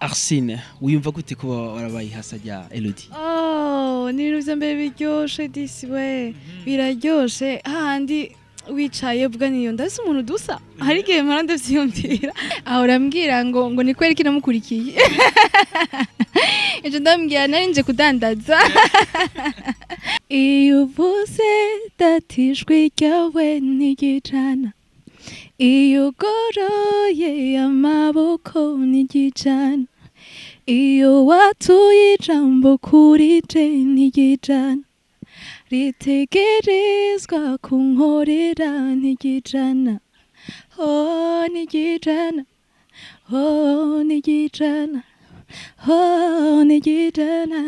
Arsene, wiyumva gute kuba warabaye ihasa rya Elodie? Oh, ni ibintu vya mbere biryoshe disi we, biraryoshe hahandi wicaye uvuga niyo ndafise umuntu dusa. Hari igihe mpora ndavyiyumvira, ahora ambwira ngo ni kweri kinamukurikiye ejo, ndambwira nari nje kudandaza. Iyo uvuze data, ijwi ryawe ntigicana, iyo ugoroye amaboko ntigicana, iyo watuye ijambo kuri je ntigicana, ritegerezwa kunkorera ntigicana, oh ntigicana, oh ntigicana, oh ntigicana,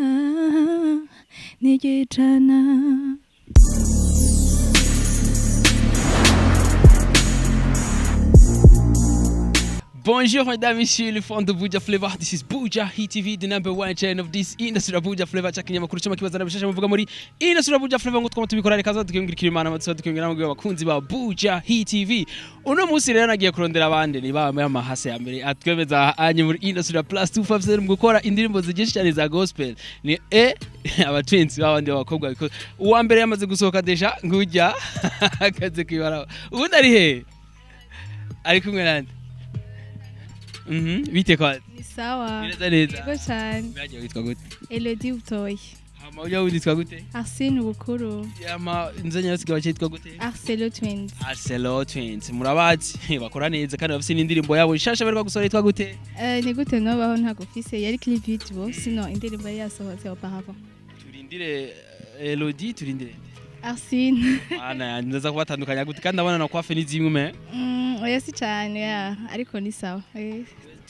ntigicana. Bonjour mesdames, messieurs, les fans de Buja Flavor. This is Buja Hit TV, the number one channel of this industry of Buja Flavor. Chakinyamakuru cy'amakibazo n'abishasha muvuga muri industry of Buja Flavor ngo twama tubikora, reka tukiyungirikira Imana amatso tukiyungira namwe abakunzi ba Buja Hit TV. Uno munsi rero nagiye kurondera abandi ni ba amahasa ya mbere atwemeza anye muri industry ya plus 257 mu gukora indirimbo zigisha cyane za gospel. Ni aba twins babandi b'abakobwa biko. Uwa mbere yamaze gusohoka déjà, ngujya akaze kwibara. Ubundi ari he? Ari kumwe nande? Bite kwa? Ni sawa. Neza neza. Yego cyane. Bagiye witwa gute? Elodie Butoyi. Hama ujya witwa gute? Arsene Bukuru. Yama nzenya yasigaye cyitwa gute? Arcelo Twins. Arcelo Twins. Murabazi bakora neza kandi bafise n'indirimbo yabo nshasha bariko gusohora yitwa gute? Ni gute nobaho ntagufise, yari clip video, sino indirimbo yari yasohotse auparavant. Turindire Elodie, turindire. Arsene. Mana yanjye, ndaza kubatandukanya gute kandi ndabona na coiffe ni zimwe me. Oya si cyane ya, ariko ni sawa.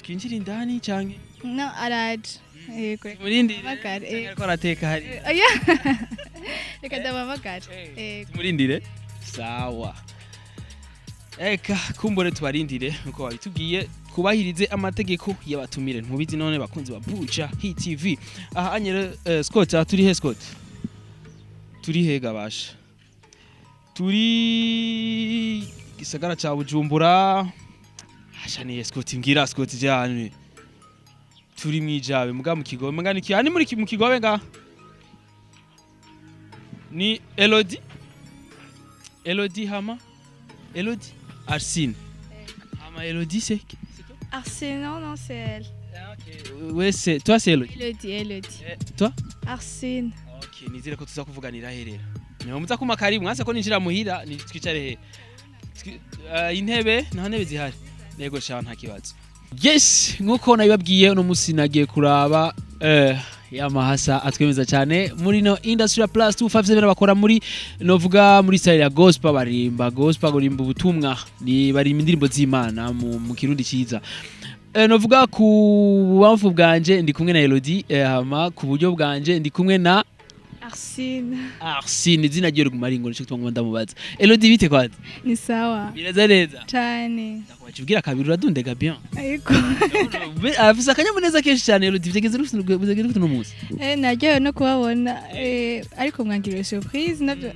Twinjire indani canke? No, araje. Yego. Tumurindire. Hamagare. Canke ariko arateka hari. Oya. Reka ndamuhamagare. Yego. Tumurindire. Sawa. Eka kumbure tubarindire nkuko babitubwiye, kubahirize amategeko y'abatumire. Ntubizi none bakunzi ba Buja Hit TV. Aha anyere Scott, aha turi he Scott? Turi he gabasha? Turi gisagara ca Bujumbura. Asha ni Scott, mbwira Scott jane. Turi mwijabe muga mu Kigobe, muga ni ki? Ani muri mu Kigobe nga? Ni Elodie? Elodie hama? Elodie Arsine. Hama Elodie c'est toi? Arsene, non, non, c'est elle. Ah, ok. Ouais, c'est toi, c'est Elodie. Elodie, Elodie. Eh, toi? Arsene. Okay, nizere ko tuza kuvuganira herera. Niho muza kuma karibu, mwase ko ninjira muhira, ni twicare he. Intebe, nta ntebe zihari. Yego sha, nta kibazo. Yes, nkuko nabibabwiye, uno musi nagiye kuraba yamahasa atwemeza cyane muri no industry ya plus 257, bakora muri novuga muri style ya gospel, barimba gospel, gurimba ubutumwa, ni barimba indirimbo z'Imana mu Kirundi ciza. Novuga ku bubamfu bwanje ndi kumwe na Elodie, hama ku buryo bwanje ndi kumwe na Arsene. Arsene, izina ryo riguma ringo, nico gituma nguma ndamubaza. Elodie, bite kwanza? Ni sawa. Bireza neza. Cyane. Ndakubwira kabiri uradundega bien. Ariko Afise akanyamuneza kenshi cyane Elodie, vyageze rufite uno munsi. Naryohewe no kubabona, ariko mwangiriye surprise nabyo.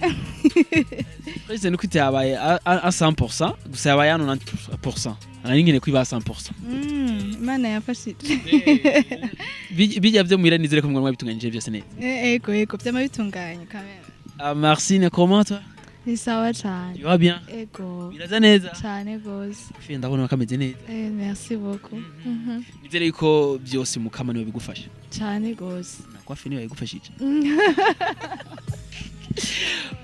President nuko itabaye a 100%, gusa yabaye a 90%. Nari nkeneye kwiba 100%. Imana yafashije. Bijya vyo muhira nizere ko mwari mwabitunganyije byose neza. Ego, ego, byama bitunganye kamera. Ah, Marcine, comment toi? Ni sawa cyane. Tu vas bien? Ego. Biraza neza. Cyane gose. Fiye ndabona kameze neza. Merci beaucoup. Nizere yuko byose mukama niwe bigufasha. Cyane gose. Nakwafi niwe yagufashije.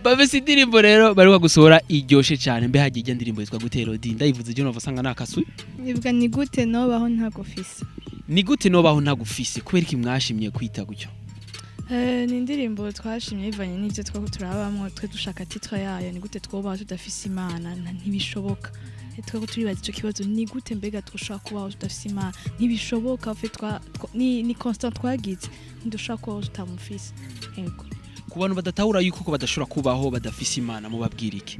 Bafise indirimbo rero baruka gusohora iryoshe cyane. Mbe hagiye ijya ndirimbo yitwa gute Elodie? Ndayivuze je, nova sanga nakaswe. Nivuga ni gute nobaho ntagufise. Ni gute nobaho ntagufise? Kubera iki mwashimye kwita gutyo? Ni indirimbo twashimye bivanye n'ibyo twako turabamwo, twe dushaka titre yayo ni gute twobaho tudafise Imana. Ntibishoboka. Twako turibaza ico kibazo, ni gute mbega twoshobora kubaho tudafise Imana? Ntibishoboka fe ni constant twagize, ntidushobora kubaho tutamufise. Yego. Ku bantu badatahura yuko ko badashobora kubaho badafise Imana, mubabwira iki?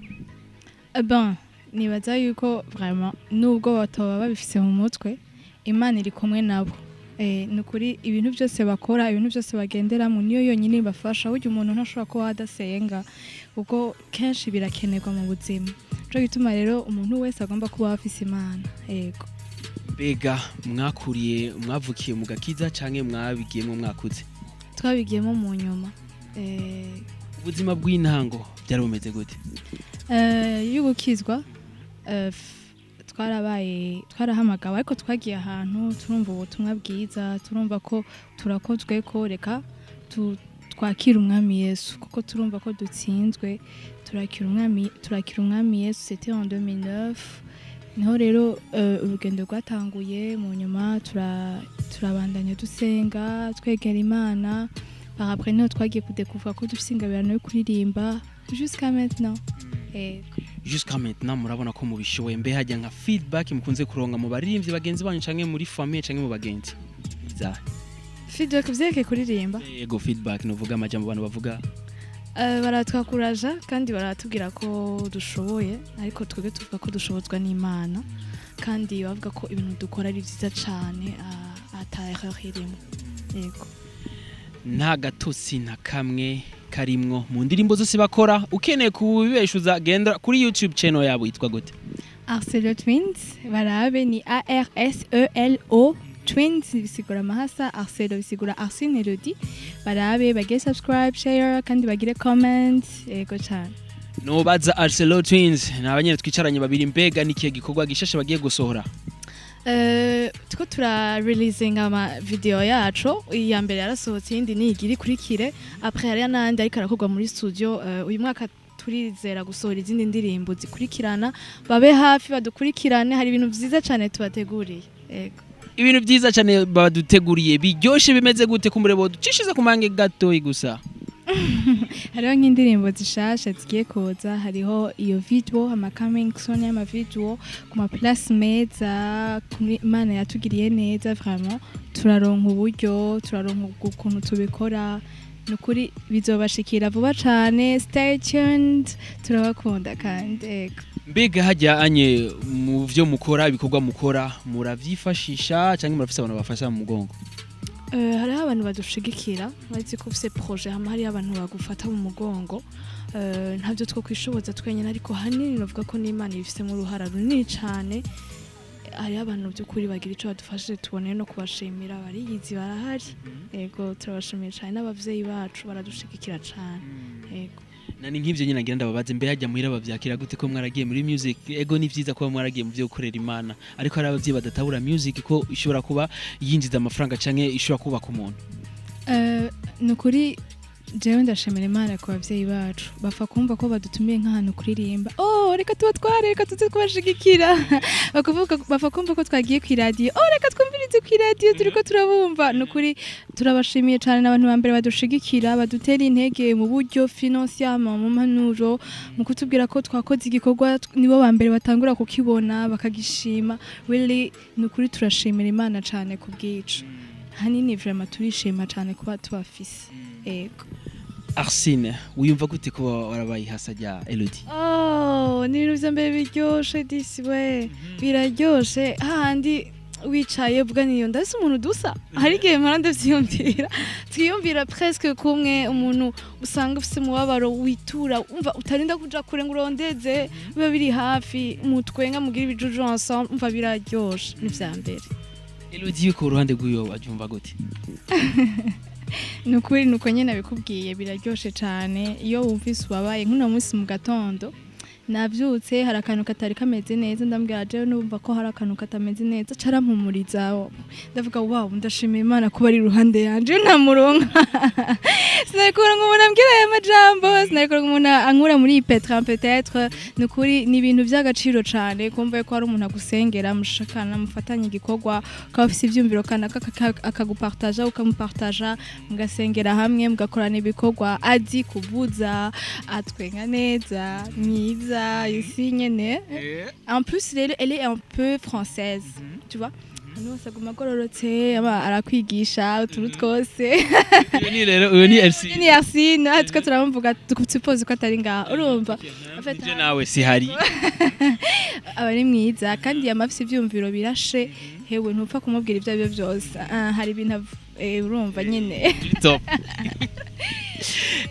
Bon, nibaza yuko vraiment nubwo batoba babifise mu mutwe, Imana iri kumwe nabo. Ni ukuri, ibintu byose bakora, ibintu byose bagenderamo, niyo yonyine ibafasha. Burya umuntu ntashobora kuba adasenga, kuko kenshi birakenerwa mu buzima. Nico gituma rero umuntu wese agomba kuba afise Imana. Yego. Mbega mwakuriye, mwavukiye mu gakiza canke mwabigiyemo mwakuze? Twabigiyemo mu nyuma. Ubuzima bw'intango byari bumeze gute? Y'ugukizwa, twarabaye, twarahamagawe, ariko twagiye ahantu turumva ubutumwa bwiza, turumva ko turakozwe, ko reka twakire Umwami Yesu kuko turumva ko dutsinzwe. Turakira Umwami Yesu, c'était en 2009. Niho rero urugendo rwatanguye. Mu nyuma turabandanya dusenga, twegera Imana. Par après niho twagiye kudécouvra ko dufise ingabirano yo kuririmba jusqu'à maintenant. Ego. Jusqu'à maintenant murabona ko mubishoboye. Mbe hajya nka feedback mukunze kuronka mu baririmbyi bagenzi banyu canke muri famille canke mu bagenzi izahe? Feedback vyerekeye kuririmba? Yego, feedback novuga amajambo abantu bavuga. Baratwakuraja kandi baratubwira ko dushoboye, ariko twebwe tuvuga ko dushobozwa n'Imana, kandi bavuga ko ibintu dukora ari vyiza cane, ata erreur irimo, yego. Nta gatotsi na kamwe karimwo mu ndirimbo zose bakora. Ukeneye kubibeshuza, genda kuri YouTube channel yabo yitwa gute? Arselo Twins, barabe, ni Arselo Twins, bisigura amahasa. Arselo bisigura Arsene Elodie. Barabe, bagire subscribe, share kandi bagire comment, yego cyane. Nobaza Arcelo Twins ni abanyene twicaranye babiri, mbega nikihe gikorwa gishasha bagiye gusohora? Tuko tura releasing ama video yacu. Iya mbere yarasohotse, iyindi ni igira ikurikire. Après hariya n'ayandi ariko arakorwa muri studio. Uyu mwaka turizera gusohora izindi ndirimbo zikurikirana. Babe hafi badukurikirane, hari ibintu vyiza cane tubateguriye, yego. Ibintu vyiza cyane baduteguriye biryoshe bimeze gute? Kumurebo ducishize ku mange gatoyi gusa. Hariho nk'indirimbo zishasha zigiye kuza, hariho iyo video, ama coming soon y'ama video ku ma place meza. Imana yatugiriye neza vraiment, turaronka uburyo, turaronka ukuntu tubikora. Ni ukuri bizobashikira vuba cane. Stay tuned, turabakunda kandi, ego. Mbega hajya anye mu vyo mukora, ibikorwa mukora muravyifashisha cyangwa murafise abantu bafasha mu mugongo? Hariho abantu badushigikira, bazi ko ufise projet, hama hariho abantu bagufata mu mugongo. Ntabyo two kwishoboza twenyine, ariko hanini novuga ko n'Imana ibifisemo uruhara runini cane. Hariho abantu by'ukuri bagira ico badufashije, tuboneye no kubashimira, bariyizi, barahari, yego, turabashimiye cane. N'abavyeyi bacu baradushigikira cane, yego. Nani nk'ivyo nyine ngira ndababaze, mbe hajya muhira bavyakira gute ko mwaragiye muri music? Ego, ni vyiza kuba mwaragiye mu vyo gukorera Imana, ariko hari abavyeyi badatahura music ko ishobora kuba yinjiza amafaranga canke ishobora kubaka umuntu. Ni ukuri jewe ndashimira Imana ku bavyeyi bacu. Bapfa kumva ko badutumiye nk'ahantu kuririmba: "Oh, reka tubatware, reka tuze kubashigikira." Bakavuga, bapfa kumva ko twagiye kw'iradiyo: "Oh, reka twumvirize kw'iradiyo, turiko turabumva." Ni ukuri turabashimiye cane, n'abantu ba mbere badushigikira, badutera intege mu buryo financièrement, mu mpanuro, mu kutubwira ko twakoze igikorwa. Nibo ba mbere batangura kukibona bakagishima. Really, ni ukuri turashimira Imana cane ku bwico. Hanini vraiment turishima cane kuba tubafise, ego. Arsene, wiyumva gute kuba warabaye ihasa rya Elodie? Oh, ni ibintu vya mbere biryoshe disi we, biraryoshe hahandi wicaye uvuga niyo ndafise umuntu dusa. Hari igihe mpora ndavyiyumvira, twiyumvira presque kumwe, umuntu usanga ufise umubabaro witura, umva utarinda kuja kure ngo urondeze, biba biri hafi, mutwenga, mugira ibijuju ensemble, umva biraryoshe, ni vya mbere. Elodie, ku ruhande rw'iyo abyumva gute? Ni ukuri ni uko nyine abikubwiye, biraryoshe cyane iyo wumvise ubabaye. Nk'uno munsi mu gatondo nabyutse hari akantu katari kameze neza, ndambwira jewe numva ko hari akantu katameze neza, carampumuriza. Ndavuga: "Wow, ndashimira Imana kuba ari iruhande yanje." Ntamuronka sinari kuronka umuntu ambwira aya majambo, sinari kuronka umuntu ankura muri iyi pétrin peut-être. Ni ukuri ni ibintu by'agaciro cyane kumva ko hari umuntu agusengera, mushakana, mufatanya igikorwa, ukaba ufise ivyumviro kanaka akagupartaja, ukamupartaja, mugasengera hamwe, mugakorana ibikorwa. Azi kuvuza, atwenga neza, mwiza isi nyene. En plus rero elle est un peu française, tu vois, hano hose aguma agororotse, aba arakwigisha utuntu twose. Uyu ni rero, uyu ni Elsie. Ni Arsine, twe turamuvuga suppose ko atari ngaha, urumva. En fait, Nivyo, nawe sihari. Aba ari mwiza kandi yama afise ivyumviro birashe. Hewe, ntupfa kumubwira ibyo ari byo byose. Ah, hari ibintu urumva nyene. Biri top.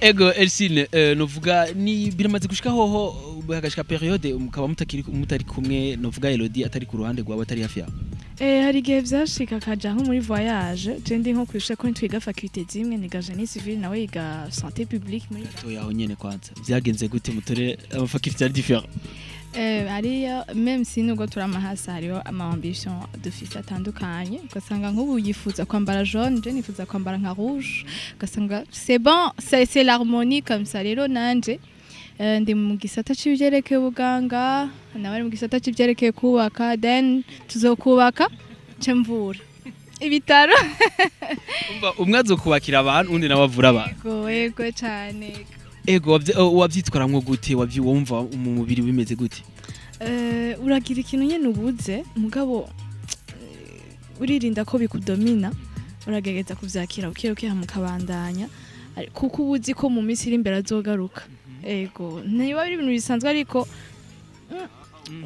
Ego Elsine, novuga ni biramaze gushika hoho hagashika période mukaba mutakiri, mutari kumwe, novuga Elodie atari ku ruhande rwawe, atari hafi yawe? Hari igihe vyashika akaja nko muri voyage, je ndi nko kw'ishure, ko ntitwiga faculté zimwe, niga génie civil, nawe yiga santé publique muri Gatoya aho nyene, kwanza vyagenze gute mutore ama facultés ari différent? Hariyo, même si nubwo turi amahasa, hariho ama ambition dufise atandukanye. Ugasanga nk'ubu yifuza kwambara jaune, je nifuza kwambara nka rouge, ugasanga c'est bon, c'est l'harmonie comme ça. Rero nanje ndi mu gisata c'ivyerekeye ubuganga, nawe ari mu gisata c'ivyerekeye kubaka, then tuzokubaka nce mvura ibitaro. Umva, umwe azokubakira abantu, undi nawe avura abantu. Ego, ego cane. Ego, wavyitwaramwo gute? Wumva mu mubiri bimeze gute? Uragira ikintu nyene ubuze, mugabo uririnda ko bikudomina, uragerageza kuvyakira buke buke, hama ukabandanya. Kuko uba uzi ko mu minsi iri imbere azogaruka. Ego, ntibiba ari ibintu bisanzwe, ariko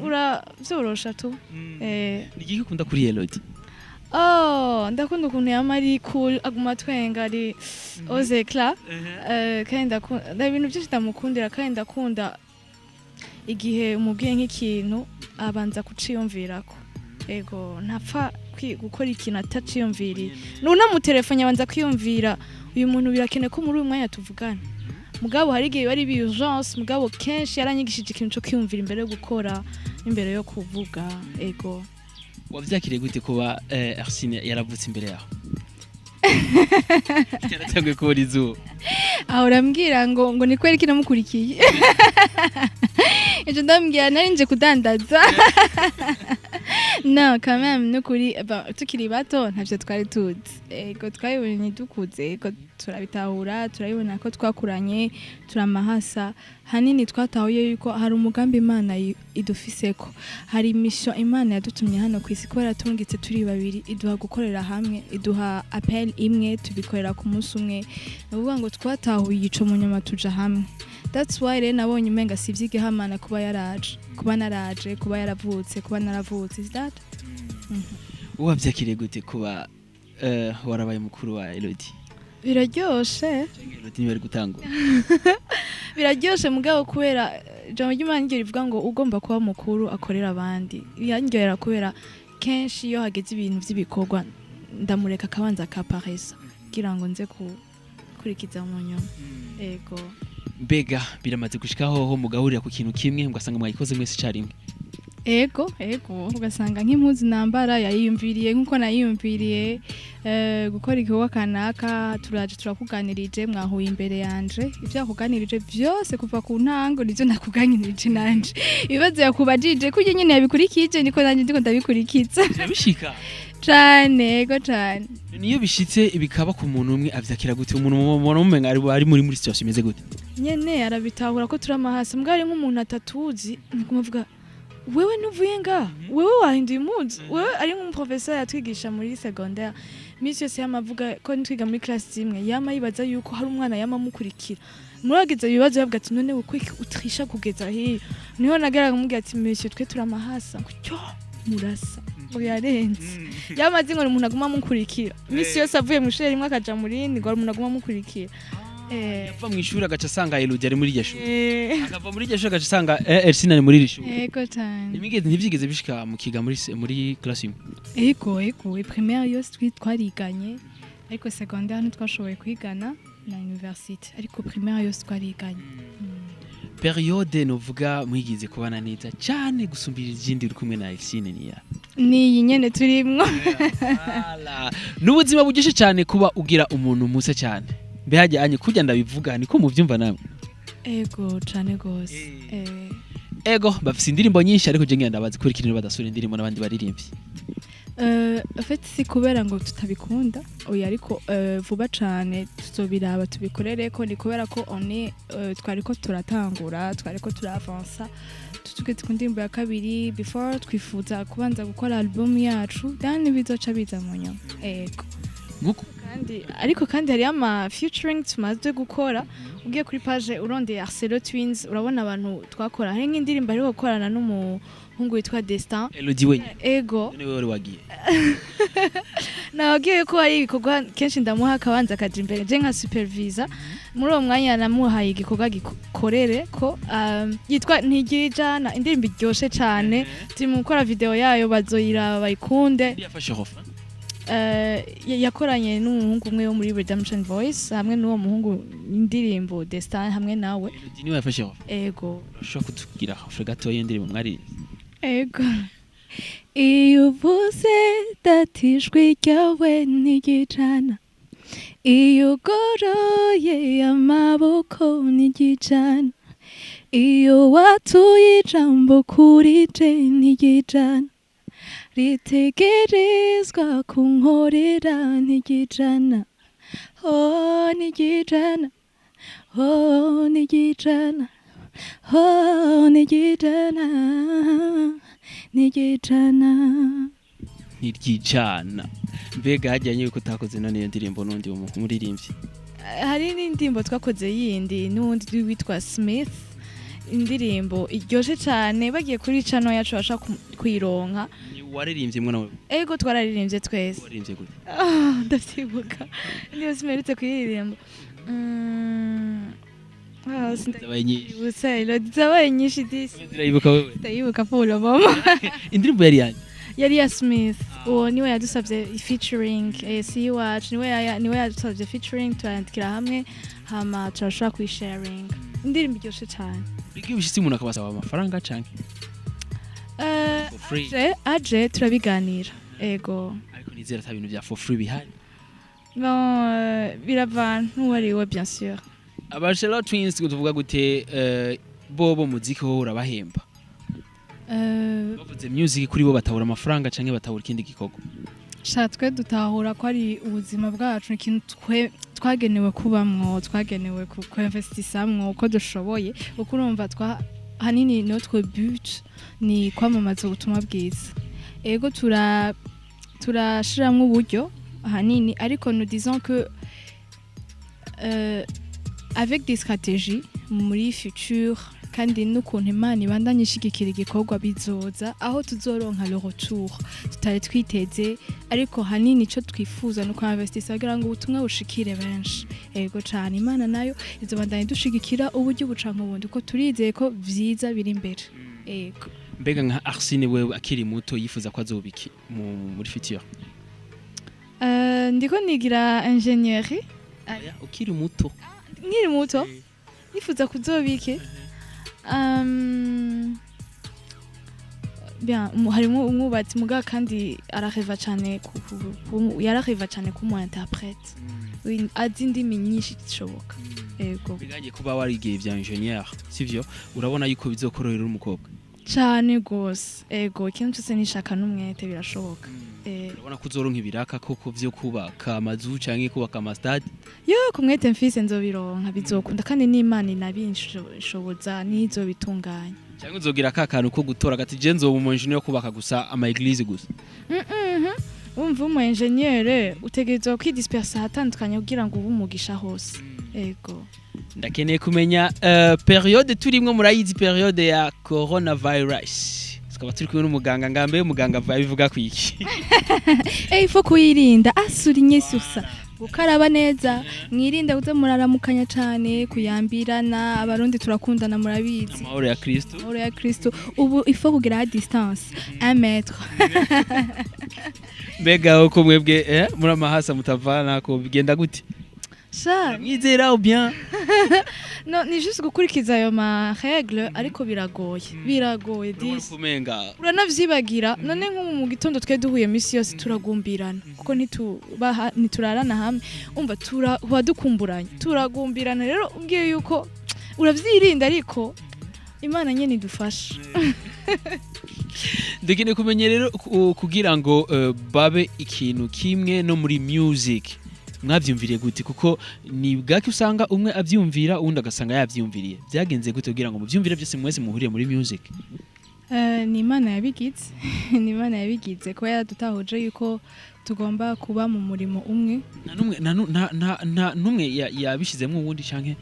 uravyorosha tu. Ni igiki ukunda kuri Elodie? Oh, ndakunda ukuntu yama ari cool, aguma atwenga, ari aux éclats. Kandi ndakunda ibintu byinshi ndamukundira, kandi ndakunda igihe umubwiye nk'ikintu abanza kuciyumvirako. Ego, ntapfa gukora ikintu ataciyumviriye. Nunamutelefone abanza kwiyumvira: uyu muntu birakenewe ko muri uyu mwanya tuvugana? Mugabo hari igihe biba ari urgence, mugabo kenshi yaranyigishije ikintu co kwiyumvira imbere yo gukora, imbere yo kuvuga. Ego. Wavyakiriye gute kuba Arsene yaravutse imbere yawe, yaratanguye kubona izuba? Aho urambwira ngo ni kweri kinamukurikiye ejo, ndambwira nari nje kudandaza. No, quand même, nukuri tukiri bato ntavyo twari tuzi. Ego, twabibonye dukuze, ego, turabitahura, turabibona ko twakuranye turamahasa. Hanini twatahuye yuko hari umugambi Imana idufiseko, hari mission Imana yadutumye hano ku isi, kubera tungitse turi babiri, iduha gukorera hamwe, iduha appel imwe, tubikorera ku munsi umwe. Ni ukuvuga ngo twatahuye ico mu nyuma tuja hamwe. That's why rero nabonye umenga si ivy'igihamana kuba yaraje, kuba naraje, kuba yaravutse, kuba naravutse, is that Wavyakiriye gute kuba warabaye mukuru wa Elodie? Biraryoshe. Canke Elodie niwe ari gutangura? Biraryoshe, mugabo kubera ijambo ry'Imana niryo rivuga ngo ugomba kuba mukuru akorera abandi. Birandyohera kubera kenshi iyo hageze ibintu vy'ibikorwa ndamureka akabanza akaparesa kugira ngo nze gukurikiza mu nyuma. Ego. Mbega biramaze gushika hoho mugahurira ku kintu kimwe, mugasanga mwayikoze mwese icarimwe? Ego, ugasanga nk'impuzu nambara yayiyumviriye nk'uko nayiyumviriye, gukora igikorwa kanaka, turaje turakuganirije, mwahuye imbere yanje, ibyo yakuganirije byose kuva ku ntango nivyo nakuganirije nanje, ibibazo yakubajije kurya nyene yabikurikije niko nanje ndiko ndabikurikiza. Birabishika? Cane, ego cane. Niyo bishitse bikaba ku muntu umwe, avyakira gute? Umuntu mubona mumenga ari muri situation imeze gute? Nyene arabitahura ko turi amahasi, mbwa ari nk'umuntu atatuzi nikumavuga: wewe ntuvuye ngaha, wewe wahinduye impuzu, wewe. Ari nk'umuprofesseur yatwigisha muri secondaire, misi yose yama avuga ko ntitwiga muri classe imwe, yama yibaza yuko hari umwana yama amukurikira. Muragize ibibazo yavuga ati: none kuki utrisha kugeza hiyo? Niho nageraga mubwira ati: monsieur, twe turamahasa. Ngo: cyo murasa, ngo birarenze. Yamaze ngo umuntu aguma amukurikira misi yose, avuye mu ishuri rimwe akaja mu rindi, ngo hari umuntu aguma amukurikira. Yava mu ishuri agaca asanga Elodie ari muri iryo shuri, akava muri iryo shuri agaca asanga Elsine ari muri iri shuri. Ego cane. Ntibyigeze bishika mukiga muri classe imwe? Ego, primaire yose twariganye, ariko secondaire ntitwashoboye kwigana na université, ariko primaire yose twariganye. Période novuga mwigize kubana neza cyane gusumbira izindi uri kumwe na Elsine niya? Niyi nyene turimwo. Voilà. N'ubuzima bugishe cyane kuba ugira umuntu musa cyane. Mbe hajya anye kurya ndabivuga niko muvyumva namwe? Ego cane gose. Ego, bafise indirimbo nyinshi, ariko je ngenda ndabazi kuri kintu badasura indirimbo n'abandi baririmbyi. En fait si kubera ngo tutabikunda, oya, ariko vuba cane tuzobiraba tubikorere ko ni kubera ko on est twariko turatangura, twariko turavansa, tugeze ku ndirimbo ya kabiri. Before twifuza kubanza gukora album yacu, then bizoca biza mu nyuma. Ego. Nkuko Kandi ariko kandi hariyo ama featuring tumaze gukora. Ugiye kuri page urondeye Arcelo Twins, urabona abantu twakora. Hari nk'indirimbo ariko gukorana n'umuhungu witwa Destin. Elodie wenyine? Ego. Niwe wari wagiye? Nababwiye ko hari ibikorwa kenshi ndamuha akabanza akaja imbere, je nka supervisor. Muri uwo mwanya namuhaye igikorwa gikorere ko yitwa Ntigijana, indirimbo iryoshe cane. Turi mu gukora video yayo, bazoyiraba bayikunde. Yafashe refrain? Yakoranye n'umuhungu umwe wo muri Redemption Voice hamwe n'uwo muhungu, indirimbo Destin hamwe nawe. Elodie niwe yafashe refrain? Ego. Urashobora kutubwira refrain gatoya y'indirimbo mwari? Ego. Iyo uvuze data, ijwi ryawe ntigicana. Iyo ugoroye amaboko ntigicana. Iyo watuye ijambo kuri je ntigicana. Ritegerezwa kunkorera ntigicana. Oh, ntigicana. Oh, ntigicana. Oh, ntigicana. Ntigicana. Ntiryijana. Mbega hajyanye yuko utakoze none iyo ndirimbo n'undi muririmbyi? Hari n'indirimbo twakoze yindi n'uwundi witwa Smith, indirimbo iryoshe cyane. Bagiye kuri channel yacu bashaka kuyironka. Ni waririmbye mwe nawe? Ego, twararirimbye twese. Waririmbye gute? Ah, ndavyibuka niyo simerutse kuyiririmba. Zabaye nyinshi. Sindayibutsa Elodie, zabaye nyinshi disi. Zirayibuka wewe? Ndayibuka pour le moment. Indirimbo yari yanjye? Yari ya Smith. Uwo niwe yadusabye featuring, si iwacu, niwe yadusabye featuring, turayandikira hamwe, hama turashobora kuyisharinga. Indirimbo iryoshe cyane. Mbega iyo bishitse umuntu akabasaba amafaranga canke for free? Aje turabiganira, ego. Ariko nizera ata bintu vya for free bihari. Bon, biravana n'uwo ari we, bien sûr. Abarcelo Twins tuvuga gute, bobo muziki ho urabahemba? Bavuze music kuri bo batabura amafaranga canke batabura ikindi gikorwa? Sha, twe dutahura ko ari ubuzima bwacu, ikintu twe twagenewe kubamwo, twagenewe kuinvestisamwo uko dushoboye, kuko urumva twa hanini notre but ni kwamamaza ubutumwa bwiza. Ego, turashiramwo uburyo ahanini, ariko nous disons que avec des stratégies muri futur kandi n'ukuntu Imana ibandanya ishigikira igikorwa, bizoza aho tuzoronka le retour tutari twiteze. Ariko hanini ico twifuza ni ukwinvestisa kugira ngo ubutumwa bushikire benshi. Ego cane, Imana nayo izobandanya idushigikira uburyo buca nk'ubundi, kuko turizeye ko vyiza biri imbere. Ego. Mbega nka Arsene wewe akiri muto yifuza ko azoba iki muri futur? Ndiko nigira ingénierie. Oya, ukiri muto. Nkiri muto nifuza kuzoba iki? Bien, harimo umwubatsi muga kandi arareva cyane yarareva cyane ku mu interprète. Oui, azi indimi nyinshi zishoboka, ego. Biganye kuba warigiye vya ingénieur, sivyo? Urabona yuko bizokorohera uri umukobwa? Cyane gose, ego. Ikintu cyose nishaka n'umwete birashoboka. Urabona ko uzoronka ibiraka koko vyo kubaka amazu canke kubaka amastade? Yo, ku mwete mfise nzobironka, bizokunda, kandi n'Imana inabinshoboza nizobitunganya. Canke uzogira ka kantu ko gutora gati je nzoba umu ingénieur yo kubaka gusa ama église gusa? Umva, umu ingénieur utegerezwa kwidispersa ahatandukanye kugira ngo ube umugisha hose, ego. Ndakeneye kumenya période turimwo, murayizi, période ya coronavirus. Tukaba turi kumwe n'umuganga ngambe, umuganga abivuga kwiki? Eh, il faut kuyirinda, a souligner sur ça, gukaraba neza, mwirinde kuza muraramukanya cane, kuyambirana. Abarundi turakundana, murabizi. Amahoro ya Kristo. Amahoro ya Kristo. Ubu il faut kugira distance 1 mètre. Mbega uko mwebwe muri amahasa mutavana ko bigenda gute? Sha. Mwizera ou bien? No, ni juste gukurikiza ayo ma règle, ariko biragoye, biragoye. Urabona Disi. ko umenga Uranavyibagira. None nk'ubu mu gitondo twe duhuye misi yose turagumbirana, kuko ntitubaha, ntiturarana hamwe. Umva, turahora dukumburanye, turagumbirana. Rero umbwiye yuko uravyirinda, ariko Imana nyene idufasha. Ndakeneye kumenya rero kugira ngo babe ikintu kimwe no muri music mwavyumviriye gute? Kuko ni bwaki usanga umwe avyumvira, uwundi agasanga yavyumviriye. Byagenze gute kugira ngo muvyumvire byose mwese muhuriye muri music? Ni Imana yabigize, ni Imana yabigize kuba yaradutahuje yuko tugomba kuba mu murimo umwe. Nta numwe, nta numwe yabishizemwo uwundi canke?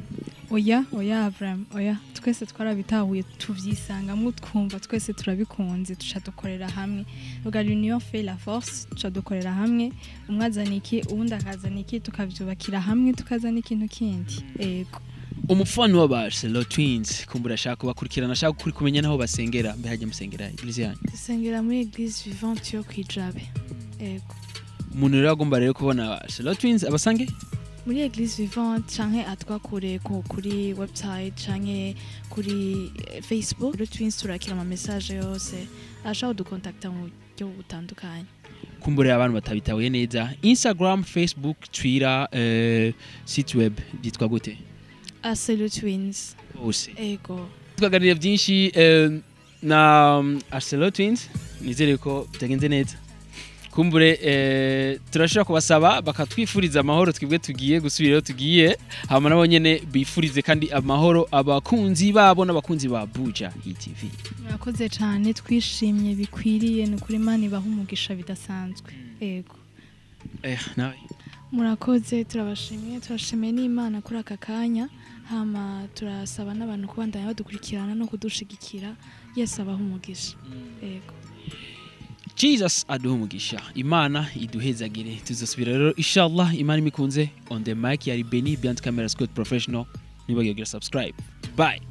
Oya, oya, vraiment oya. Twese twarabitahuye, tuvyisangamwo, twumva twese turabikunze, tuca dukorera hamwe. Ubwa l'union fait la force. Tuca dukorera hamwe, umwe azana iki, uwundi akazana iki, tukavyubakira hamwe, tukazana ikintu kindi, ego. Umufana wa Barcelo Twins kumbura ashaka kubakurikirana, ashaka kuri kumenya naho basengera. Mbe hajya musengera église yanyu? Dusengera muri Église Vivante yo kwijabe, ego. Umuntu rero agomba rero kubona Barcelo Twins abasange muri Église Vivante canke atwakure kuri website canke kuri Facebook Barcelo Twins. Turakira ama message yose, ashaka kudukontakta mu buryo butandukanye. Kumbura abantu batabitahuye neza, Instagram, Facebook, Twitter, site web byitwa gute? Aselo Twins. Hose? Ego. Twaganiriye byinshi na Arcelo Twins. Nizere ko bitagenze neza. Kumbure turashobora kubasaba bakatwifuriza amahoro, twebwe tugiye gusubirayo, tugiye hama nabo nyene bifurize kandi amahoro abakunzi babo n'abakunzi ba Buja TV. Murakoze cyane, twishimye bikwiriye. Ni ukuri, Imana ibaha umugisha bidasanzwe, ego. Nawe? Murakoze, turabashimiye, turashimiye n'Imana kuri aka kanya. Hama turasaba n'abantu kubandanya badukurikirana no kudushigikira. Yesu abaha umugisha, ego. Jesus aduhe umugisha, Imana iduhezagire. Tuzosubira rero inshallah, Imana imikunze. On the mic yari Benny, behind camera Scott Professional. Nibagiwe kugira subscribe. Bye.